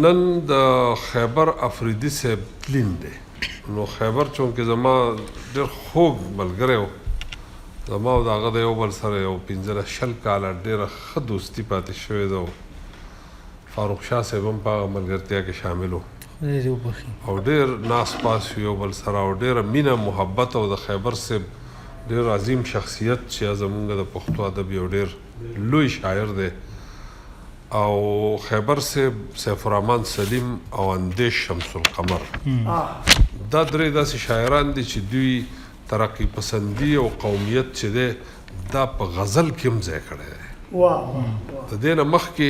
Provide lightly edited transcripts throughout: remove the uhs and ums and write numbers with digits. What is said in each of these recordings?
نن د خیبر افریدي صاحب تلین دی. نو خیبر چونکې زما ډېر خوږ ملګری و، زما او د هغه د یو بل سره یو 15 20 کاله ډېره ښه دوستي پاتې شوې ده. فاروق شاه صاحب هم په هغه ملګرتیا کې شامل و خدای دې وبخښي. او ډېر ناس پاس یو بل سره او ډېره مینه محبت، او د خیبر صاحب ډېر عظیم شخصیت چې زمونږ د پښتو ادب یو ډېر لوی شاعر دی. او خیبر صاحب، سیف الرحمن سلیم او اندیش شمس القمر، دا درې داسې شاعران دي چې دوی ترقي پسندي او قومیت چې دی دا په غزل کې هم ځای کړی دی. د دې نه مخکې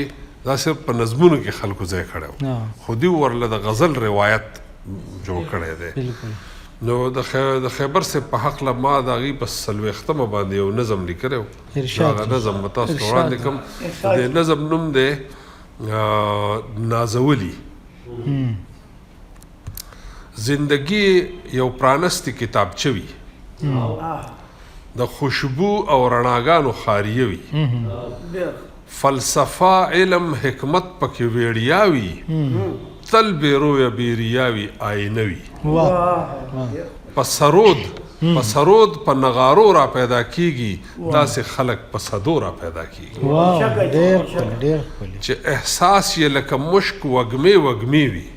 دا صرف په نظمونو کې خلکو ځای کړی و، خو دوی ورله د غزل روایت جوړ کړی دی. نو د خیبر صاحب په حقله ما د هغې په 40مه باندې یو نظم لیکلی و. هغه نظم به تاسو ته وړاندې کړم. د نظم نوم دی نازولی. زندگی یو پرانستی کتابچه وي، د خوشبو او رڼاګانو ښاریه وي، فلسفه علم حکمت پکې ویړیا وي، تل بې رویه بې ریا وي، آینه وي. په سرود په سرود په نغارو را پیدا کیږي، داسې خلک په صدو را پیدا کیږي. چې احساس یې لکه مشک وږمې وږمې وي،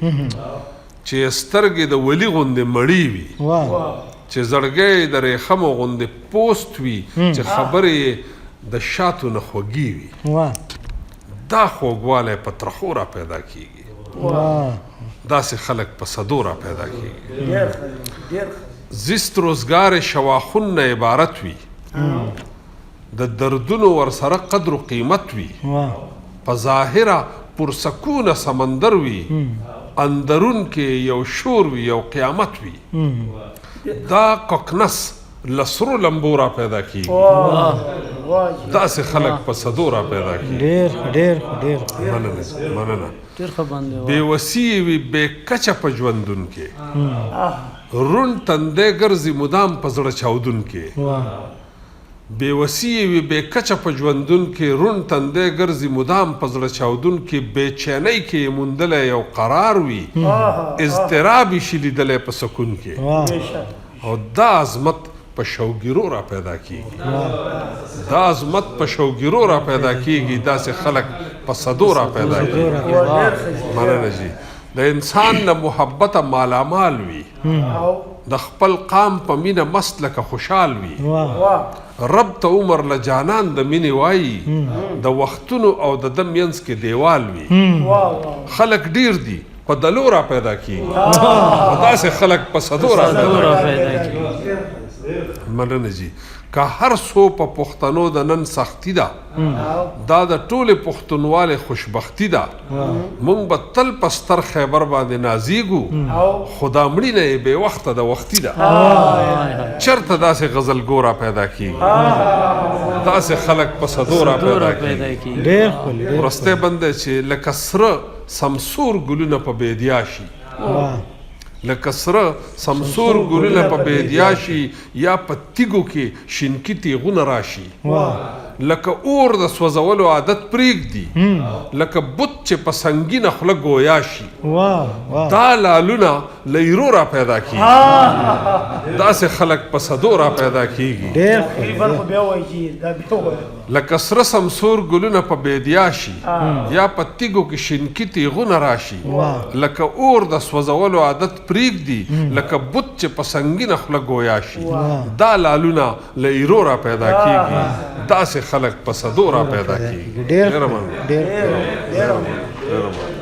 چې سترګې د ولي غوندې مړې وي، چې زړګی د ریښمو غوندې پوست وي، چې خبرې یې د شاتو نه خوږې وي، دا خوږوالی په ترخو را پیدا کیږي، داسې خلک په صدو را پیدا کیږي. زیست روزګار شواخون نه عبارت وي، د دردونو ورسره قدر و قیمت وي، په ظاهره پرسکونه سمندر وي، اندرون کې یو شور وي، یو قیامت وي. دا ققنس له سرو لمبو را پیدا کیږي، داسې خلک په صدو را پیدا کیږي. ډېر ډېر ډېر. مننه، مننه. ډېر ښه باندې. بې وسي وي بې کچه په ژوندون کې، روڼ تندی ګرځي مدام په زړه چاودون کې. بې وسي وي بې کچه په ژوندون کې، روڼ تندی ګرځي مدام په زړه چاودون کې، بې چینۍ کې یې موندلی یو قرار وي، اضطراب یې شي لیدلی په سکون کې. او دا عظمت په شوګیرو را پیدا کیږي، دا عظمت په شوګیرو را پیدا کیږي، داسې خلک په صدو را پیدا کیږي. مننه جی. د انسان له محبته مالامال وي، د خپل قام په مینه مست لکه خوشحال وي، رب ته عمر له جانان د مینې وایي، د وختونو او د ده مینځ کې دیوال وي. خلک ډیر دي په دلو را پیدا کیږي، داسې خلک په صدو را پیدا کیږي. مننه جی. که هر څو په پښتنو د نن سختی ده، دا د ټولې پښتونوالې خوشبختی ده. مونږ به تل په ستر خیبر باندې نازیږو، خو دا مړینه یې بې وخته د وختي ده. چېرته داسې غزلګو را پیدا کیږي، داسې خلک په صدو را پیدا کیږي. ډېر ښکلی. وروستی بند دی چې لکه سره سمسور ګلونه په بیدیا شي، لکه سره سمسور ګلونه په بیدیا شي، یا په تیګو کې شینکي تیغونه راشي، لکه اور د سوځولو عادت پرېږدي، لکه بت چې په سنګینه خوله ګویا شي، دا لالونه له ایرو را پیدا کیږي، داسې خلک په صدو را پیدا کیږي. لکه سره سمسور ګلونه په بیدیا شي، یا په تیګو کې شینکي تیغونه راشي، لکه اور د سوځولو عادت پرېږدي، لکه بت چې په سنګینه خوله ګویا شي، دا لالونه له ایرو را پیدا کیږي، داسې خلک په صدو را پیدا کیږي. ډېر. ډېره مننه. ډېر. ډېره مننه.